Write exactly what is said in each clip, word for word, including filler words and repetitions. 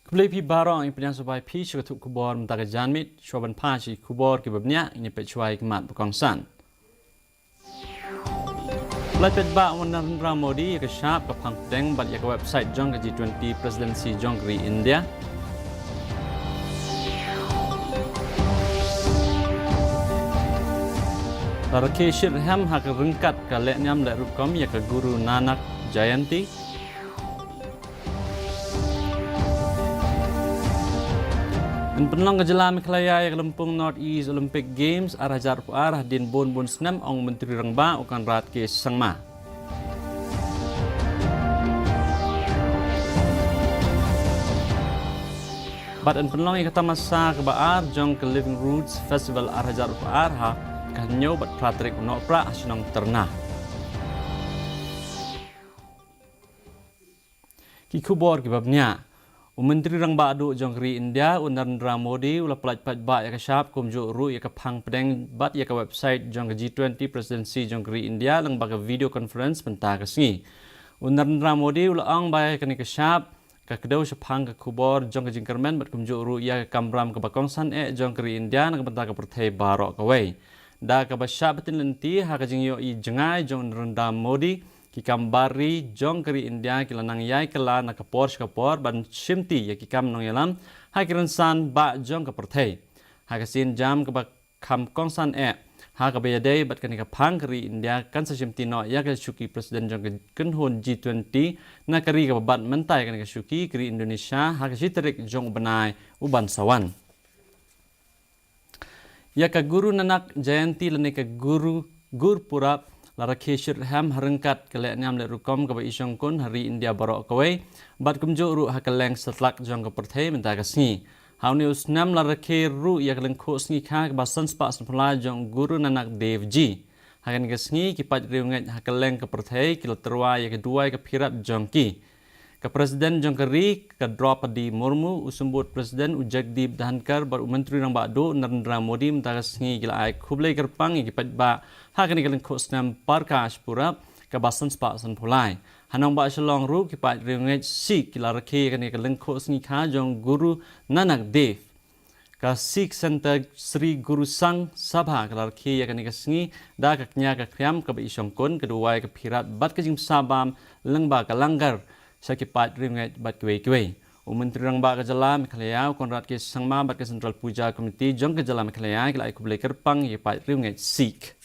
Khublei phi baroh, ngi pdiang sngewbha ïa phi sha ka thup khubor mynta ka janmiet. Shuwa ban phai sha ki khubor kiba bniah, ngin ïa peit shuwa ïa ki mat ba kongsan. Pynlait paidbah u Narendra Modi ïa ka shap, ka phang pdeng bad ïa ka website jong ka G twenty presidency jong ka ri India. La rakhe shitrhem ha ka ryngkat ka lehniam lehrukom ïa ka Guru Nanak Jayanti. Yn pynlong ka jylla Meghalaya ïa ka lympung North East Olympic Games ar hajar arphew ar hadien bun bun snem, ong u Myntri Rangbah u Conrad K Sangma. Bad yn pynlong ïa ka tamasa kaba ar jong ka Living Roots Festival ar hajar arphew ar ha ka hynñiew bad phra tarik u Nohprah ha shnong Tyrna. Ki khubor kiba bniah. U Myntri Rangbah Duh jong ka ri India u Narendra Modi u la pynlait paidbah ïa ka shap kumjuh ruh ïa ka phang pdeng bad ïa ka website jong ka G twenty presidency jong ka ri India lyngba ka video conference mynta ka sngi. U Narendra Modi u la ong ba ïa kane ka shap ka kdew shaphang ka khubor jong ka jingkyrmen bad kumjuh ruh ïa ka kamram kaba kongsan eh jong ka ri India na ka bynta ka pyrthei baroh kawei. Da kaba shah bteng lynti ha ka jingïohi jngai jong u Narendra Modi, ki kam bar ri jong ka ri India ki la nang ïai kylla na ka por sha ka por ban shimti ïa ki kam nongïalam ha ki rynsan bah jong ka pyrthei. Ha ka sien jam kaba kham kongsan eh ha kaba ïadei bad kane ka phang, ka ri India kan sa shimti noh ïa ka shuki president jong ka kynhun G twenty na ka ri kaba bat mynta ïa kane ka shuki, ka ri Indonesia, ha ka shi tarik jong u bnai u ban sa wan. Ïa ka Guru Nanak Jayanti lane ka Guru Gurpurab la rakhe shitrhem ha ryngkat ka lehniam lehrukom kaba i shongkun ha ri India baroh kawei bad kumjuh ruh ha kylleng satlak jong ka pyrthei mynta ka sngi. Ha une u snem la rakhe ruh ïa ka lyngkhuh sngi kha kaba san spah san phew lai jong Guru Nanak Dev Ji. Ha kane ka sngi ki paid riewngeit ha kylleng ka pyrthei ki la tyrwa ïa ka duwai ka phirat jong ki. Ka President jong ka ri ka Droupadi Murmu, u Symbud President u Jagdeep Dhankhar bad u Myntri Rangbah Duh Narendra Modi mynta ka sngi ki la ai khublei kyrpang ïa ki paidbah ha kane ka lyngkhuh snem Prakash Purab kaba san spah san phew lai. Ha nongbah Shillong ruh ki paid riewngeit Sikh ki la rakhe ïa kane ka lyngkhuh sngi kha jong Guru Nanak Dev. Ka Sikh Centre Sri Guru Sangh Sabha ka la rakhe ïa kane ka sngi da ka kñia ka khriam kaba i shongkun, ka duwai ka phirat bad ka jingpynsah bam lyngba ka langar sha ki paid riewngeit bad kiwei kiwei. U Myntri Rangbah ka jylla Meghalaya u Conrad K Sangma bad ka Central Puja Committee jong ka jylla Meghalaya ki la ai khublei kyrpang ïa ki paid riewngeit Sikh.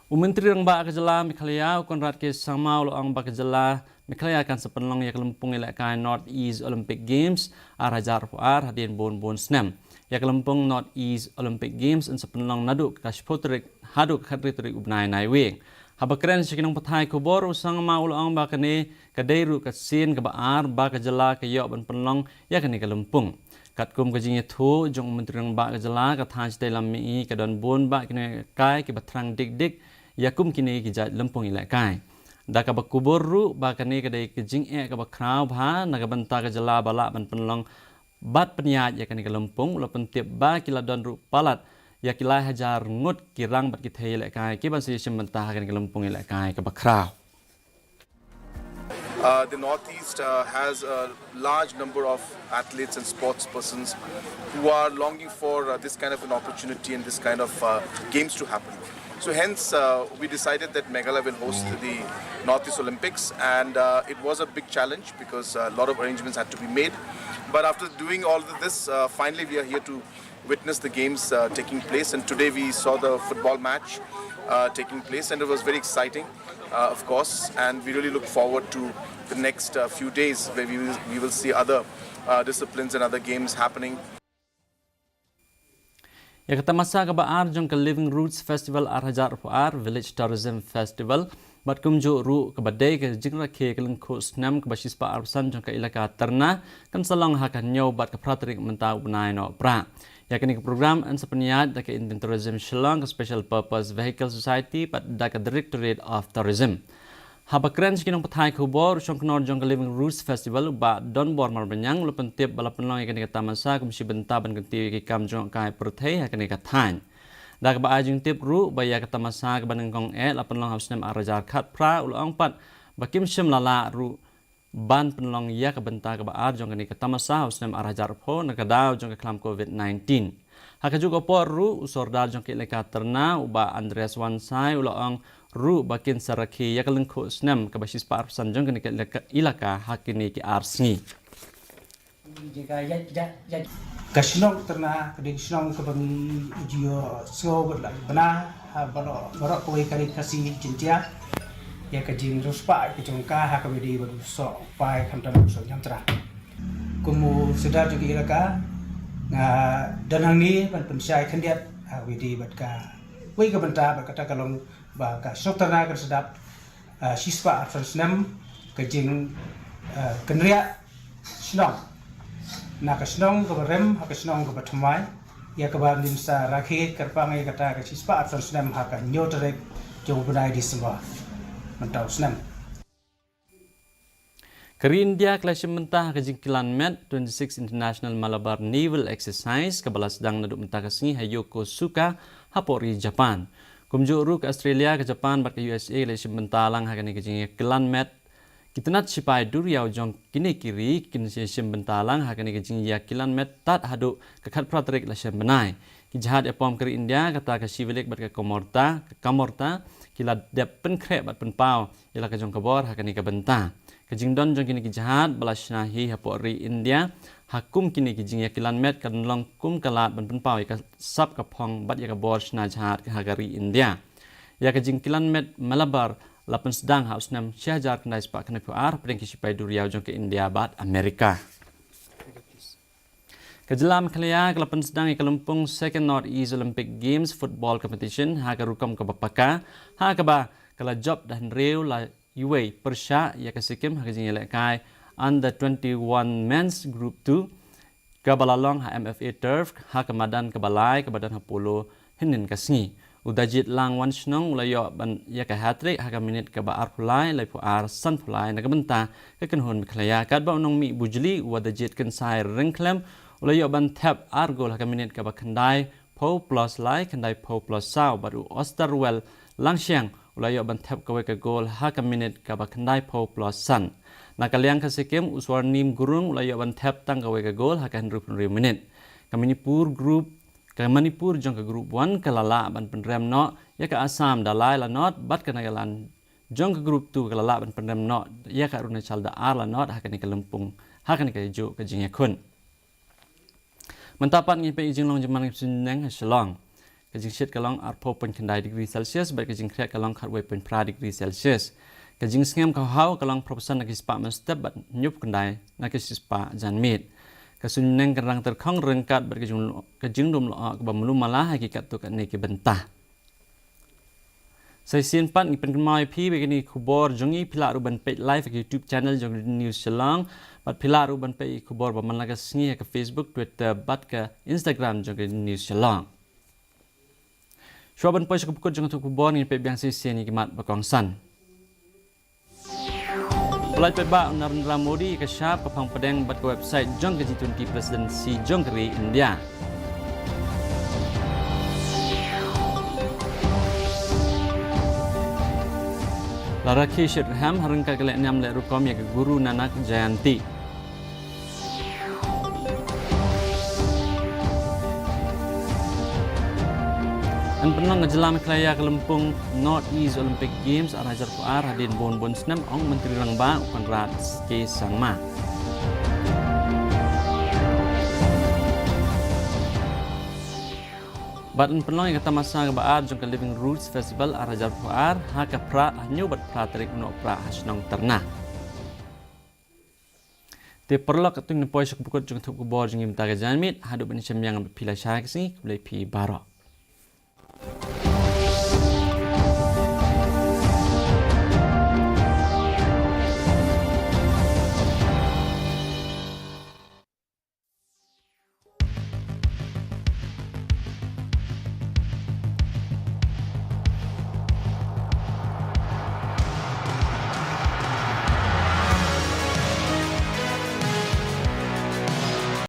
U Myntri Rangbah ka jylla Meghalaya u Conrad K Sangma u la ong ba ka jylla Meghalaya kan sa pynlong ïa ka lympung ïalehkai North East Olympic Games ar hajar arphew ar hadien bun bun snem. Ïa ka lympung North East Olympic Games yn sa pynlong naduh ka shiphew tarik haduh ka khathynriew tarik u bnai Naiwieng. Haba kren sha ki nongpathai khubor, u Sangma u la ong ba kane ka dei ruh ka sien kaba ar ba ka jylla ka ïoh ban pynlong ïa kane ka lympung. Katkum ka jingïathuh jong u Myntri Rangbah ka jylla, ka thaiñ shatei lam mihngi ka don bun bah ki nongïalehkai kiba thrang dik dik ïa kum kine ki jait lympung ïalehkai. Da kaba kubur ruh ba kane ka dei ka jingeh kaba khraw bha na ka bynta ka jylla ba lah ban pynlong bad pynïaid ïa kane ka lympung, u la pyntip ba ki la don ruh palat ïa ki lai hajar ngut ki rang bad ki thei ïalehkai kiban sa ïashim bynta ha kane ka lympung ïalehkai kaba khraw. Uh, the Northeast uh, has a large number of athletes and sports persons who are longing for uh, this kind of an opportunity and this kind of uh, games to happen. So hence, uh, we decided that Meghalaya will host the Northeast Olympics, and uh, it was a big challenge because a lot of arrangements had to be made. But after doing all of this, uh, finally we are here to witness the games uh, taking place, and today we saw the football match uh, taking place, and it was very exciting, uh, of course, and we really look forward to the next uh, few days where we will, we will see other uh, disciplines and other games happening. Ïa ka tamasa kaba ar jong ka Living Roots Festival ar hajar arphew ar, Village Tourism Festival, bad kumjuh ruh kaba dei ka jingrakhe ka lyngkhuh snem kaba shispah arphew san jong ka Elaka Tyrna kan sa long ha ka hynñiew bad ka phra tarik mynta u bnai Nohprah. Ïa kane ka program yn sa pynïaid da ka Indian Tourism Shillong, ka Special Purpose Vehicle Society bad da ka Directorate of Tourism. Haba kren sha ki nongpathai khubor, u shongknor jong ka Living Roots Festival u Bah Donbor Marbaniang u la pyntip ba la pynlong ïa kane ka tamasa kum shi bynta ban kyntiew ïa ki kam jngohkai pyrthei ha kane ka thaiñ. Da kaba ai jingtip ruh ba ïa ka tamasa kaba nyngkong eh la pynlong ha u snem ar hajar khatphra, u la ong pat ba kim shym la lah ruh ban pynlong ïa ka bynta kaba ar jong kane ka tamasa ha u snem ar hajar arphew na ka daw jong ka khlam covid nineteen. Ha kajuh ka por ruh u sordar jong ka elaka Terna u Bah Andreas Wansai u la ong ruh ba kin sa rakhe ïa ka lyngkhuh snem kaba shispah arphew san jong kane ka elaka, elaka ha kine ki ar sngi. Ka shnong Terna ka dei ka shnong kaba ngi ju ïohsngew bad la bna ha baroh, baroh kawei ka ri Khasi Jaintia ïa ka jingriewspah ka jong ka ha kaba dei bad u soh pai khamtam u soh ñiamtra. Kum u sordar jong ka elaka nga don hangne ban pynshai khyndiat ha kaba dei bad kawei ka bynta bad kata ka long ba ka shnong Terna kan sa dap, ah, shispah arphew san snem ka jing, ah, kynriah shnong na ka shnong kaba rim ha ka shnong kaba thymmai, ïa kaba ngin sa rakhe kyrpang ïa kata ka shispah arphew san snem ha ka hynñiew tarik jong u bnai December mynta u snem. Ka ri India ka la shim bynta ha ka jingkilan met twenty-six International Malabar Naval Exercise kaba la sdang naduh mynta ka sngi ha Yokosuka hapoh ri Japan. Kumjuh ruh ka Australia, ka Japan bad ka U S A la shim bynta lang ha kane ka jingïakilan met. Ki tnat shipai duriaw jong kine ki ri kin shim bynta lang ha kane ka jingïakilan met tad haduh ka khatphra tarik lashai bnai. Ki jahaj ïapom ka ri India kata ka Shivalik bad ka Kamorta, ka Kamorta ki la dep pynkhreh bad pynpaw ïa la ka jong ka bor ha kane ka bynta. Ka jingdon jong kine ki jahaj ba la shna hi hapoh ri India ha kum kine ki jingïakilan met kan long kum ka lad ban pynpaw ïa ka sap ka phong bad ïa ka bor shna jahaj ha ka ri India. Ïa ka jingkilan met Malabar la pynsdang ha u snem shi hajar khyndai spah khyndai phew ar hapdeng ki shipai duriaw jong ka India bad Amerika. Ka jylla Meghalaya ka la pynsdang ïa ka lympung Second North East Olympic Games Football Competition ha ka rukom kaba paka, ha kaba ka la jop da hynriew la iwei pyrshah ïa ka Sikkim ha ka jingïalehkai Under twenty-one Men's Group two kaba la long ha M F A Turf ha ka madan kaba lai kaba don ha Polo hynnin ka sngi. U Dajit Lang Wanshnong u la ïoh ban ïa ka hat-trick ha ka minit kaba arphew lai, laiphew ar, sanphew lai na ka bynta ka kynhun Meghalaya, katba u nongmih bujli u Wadajit Kynsai Ryngkhlem u la ïoh ban thep ar gol ha ka minit kaba khyndaiphew plus lai, khyndaiphew plus saw bad u Osterwell Langshiang u la ïoh ban thep kawei ka gol ha ka minit kaba khyndaiphew plus san. Na ka liang ka Sikkim u Swarnim Gurung u la ïoh ban thep tang kawei ka gol ha ka hynriewphew hynriew minit. Ka Manipur Group Ka Manipur jong ka Group one ka la lah ban pynrem noh ïa ka Assam da lai la not bad ka Nagaland jong ka Group two ka la lah ban pynrem noh ïa ka Arunachal da ar la not ha kane ka lympung ha kane kajuh ka jingïakhun. Mynta pat ngin peit ïa ka jinglong jingman ka suiñ bneng ha Shillong. Ka jingshit ka long arphew point khyndai degree Celsius bad ka jingkhreh ka long khatwei point phra degree Celsius. Ka jingsngem ka haw ka long phra percent na ka shispah mynstep bad hynñiewphew khyndai na ka shispah janmiet. Ka suiñ bneng ka rang tyrkhong ryngkat bad ka jing, ka jingdum lyoh kaba malu mala ha ki katto katne ki bynta. Sa shisien pat ngi pynkynmaw ïa phi ba kine ki khubor jong ngi phi lah ruh ban peit live ha ka YouTube channel jong Radio News Shillong bad phi lah ruh ban peit ïa ki khubor ba man la ka sngi ha ka Facebook, Twitter bad ka Instagram jong Radio News Shillong. Shuwa ban poi sha ka pukut jong ka thup khubor ngin peit biang shisien ïa ki mat ba kongsan. U Lai Paidbah u Narendra Modi ïa ka shap, ka phang pdeng bad ka website jong ka G twenty Presidency jong ka ri India. La rakhe shitrhem ha ryngkat ka lehniam lehrukom ïa ka Guru Nanak Jayanti. Yn pynlong ka jylla Meghalaya ïa ka lympung North East Olympic Games ar hajar arphew ar hadien bun bun snem, ong Myntri Rangbah u Conrad K Sangma. Bad yn pynlong ïa ka tamasa kaba ar jong ka Living Roots Festival ar hajar arphew ar ha ka Prah ha hynñiew bad phra tarik u Nohprah ha shnong Terna. Te paralok, katto ngi poi sha ka pukut jong ka thup khubor jong ngi mynta ka janmiet, haduh ban ïashem biang bad phi lashai ka sngi, khublei phi baroh.